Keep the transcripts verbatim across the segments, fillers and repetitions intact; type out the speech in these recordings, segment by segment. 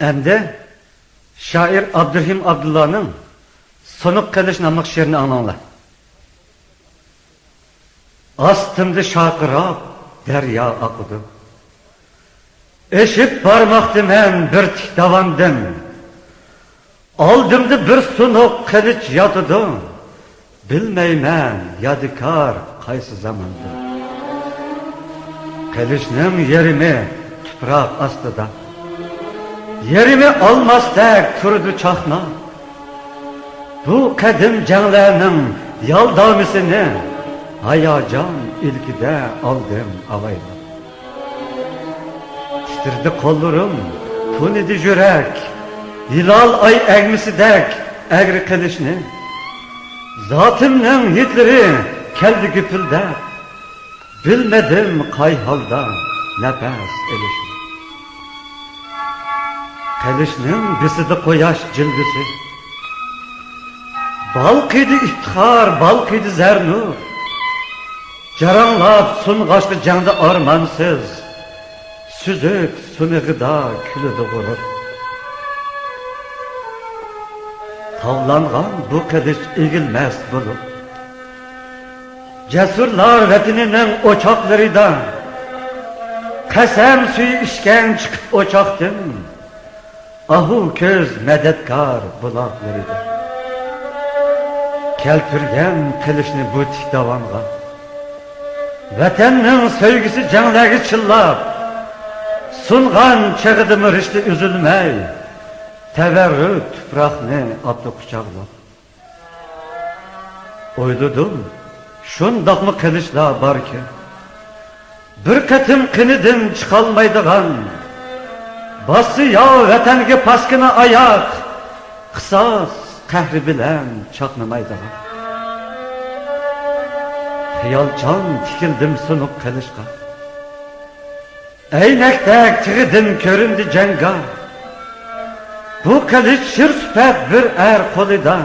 ئەمدى شائىر ئابدۇرېھىم ئابدۇللانىڭ سۇنۇق قىلىچ ناملىق شېئىرىنى ئاڭلاڭلار. ئاستىمدا شارقىراپ دەريا ئاقىدۇ. ئېشىپ بارماقتىمەن بىر تىك داۋاندىن. ئالدىمدا بىر سۇنۇق قىلىچ ياتىدۇ. بىلمەيمەن يادىكار قايسى زاماندا. قىلىچنىڭ يېرىمى تۇپراق ئاستىدا، يېرىمى ئالماستەك تۇرىدۇ چاقناپ. بۇ قەدىم جەڭلەرنىڭ يالدامىسىنى ھاياجان ئىلكىدە ئالدىم ئاۋايلاپ. تىترىدى قوللىرىم، تونۇدى يۈرەك، ھىلال ئاي ئەگمىسىدەك ئەگرى قىلىچنى. زاتىمنىڭ ھىدلىرى كەلدى گۈپۈلدەپ، بىلمىدىم قاي ھالدا نەپەس ئېلىشنى. قىلىچنىڭ بېسىدى قۇياش جىلۋىسى، بالقىيدى ئىپتىخار، بالقىيدى زەرنۇر. جاراڭلاپ سۇنغاچقا جەڭدە ئارمانسىز، سۈزۈك سۇنۇقىدا كۈلىدۇ غۇرۇر. تاۋلانغان بۇ قىلىچ ئېگىلمەس بولۇپ، جەسۇرلار ۋەتىنىنىڭ ئوچاقلىرىدا قەسەم سۈيى ئىچكەن چىقىپ ئوچاقتىن. ئاھۇ كۆز مەدەتكار بۇلاقلىرىدا كەلتۈرگەن قىلىچنى بۇ تىك داۋانغا. ۋەتەننىڭ سۆيگۈسى جەڭلەرگە چىللاپ، سۇنغان چېغىدىمۇ رىشتە ئۈزۈلمەي، تەۋەررۈك تۇپراقنى ئاپتۇ قۇچاقلاپ. ئويلىدىم، شۇنداقمۇ قىلىچلار باركەن، بىر قېتىم قېنىدىن چىقالمايدىغان، باسسا ياۋ ۋەتەنگە پاسكىنا ئاياق، قىساس قەھرى بىلەن چاقنىمايدىغان. خىيالچان تىكىلدىم سۇنۇق قىلىچقا. ئەينەكتەك تىغىدىن كۆرۈندى جەڭگاھ. بۇ قىلىچ شىر سۈپەت بىر ئەر قولىدا.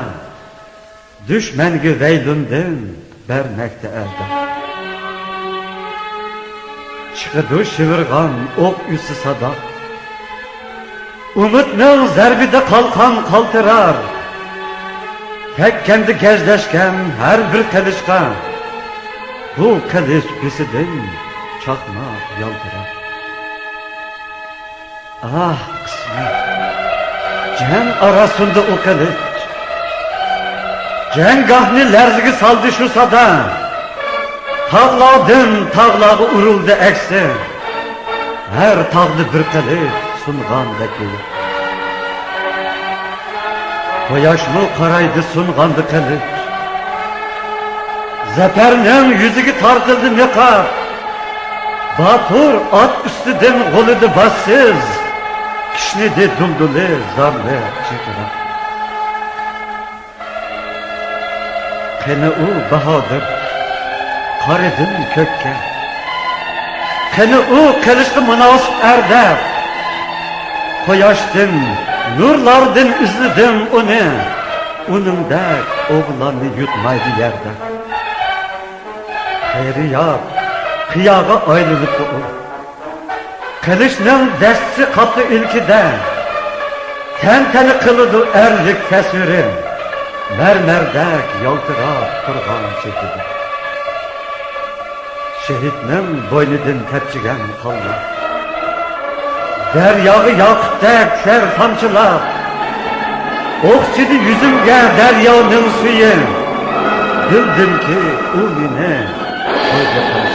دۈشمەنگە ۋەيلۇندىن بەرمەكتە ئەلدە. چىقىدۇ شىۋىرغان ئوق ئۈسى سادا. ئۈمىدنىڭ زەربىدە قالقان قالتىرار. تەگكەندە گەجلەشكەن ھەر بىر قىلىچقا، بۇ قىلىچ بېسىدىن چاقناپ يالتىراپ. ئاھ، قىسمەت! جەڭ ئارا سۇندى ئۇ قىلىچ. جەڭگاھنى لەرزىگە سالدى شۇ سادا. تاغلاردىن تاغلارغا ئۇرۇلدى ئەكسى. ھەر تاغدا بىر قىلىچ سۇنغاندەك بولۇپ. قۇياشمۇ قارايدۇ سۇنغاندا قىلىچ. زەپەرنىڭ يۈزىگە تارتىلدى نىقاب. باتۇر ئات ئۈستىدىن غۇلىدى باسسىز، كىشنىدى دۇلدۇلى زارلىق چىرقىراپ. قېنى ئۇ باھادىر، قارىدىم كۆككە. قېنى ئۇ قىلىچقا مۇناسىپ ئەر دەپ. قۇياشتىن، نۇرلاردىن ئىزلىدىم ئۇنى. ئۇنىڭدەك ئوغلاننى يۇتمايدۇ يەردە. خەيرىيات، قىياغا ئايلىنىپتۇ ئۇ. قىلىچنىڭ دەستىسى قاپتۇ ئىلكىدە، تەنتەنە قىلىدۇ ئەرلىك تەسۋىرى، مەرمەردەك يالتىراپ تۇرغان چېھرىدە. شېھىتنىڭ بوينىدىن تەپچىگەن قانلار دەرياغا ياقۇتتەك چۈشەر تامچىلاپ. ئوخشىدى يۈزۈمگە دەريانىڭ سۈيى، بىلدىمكى، ئۇ مېنى قويدى قارشى.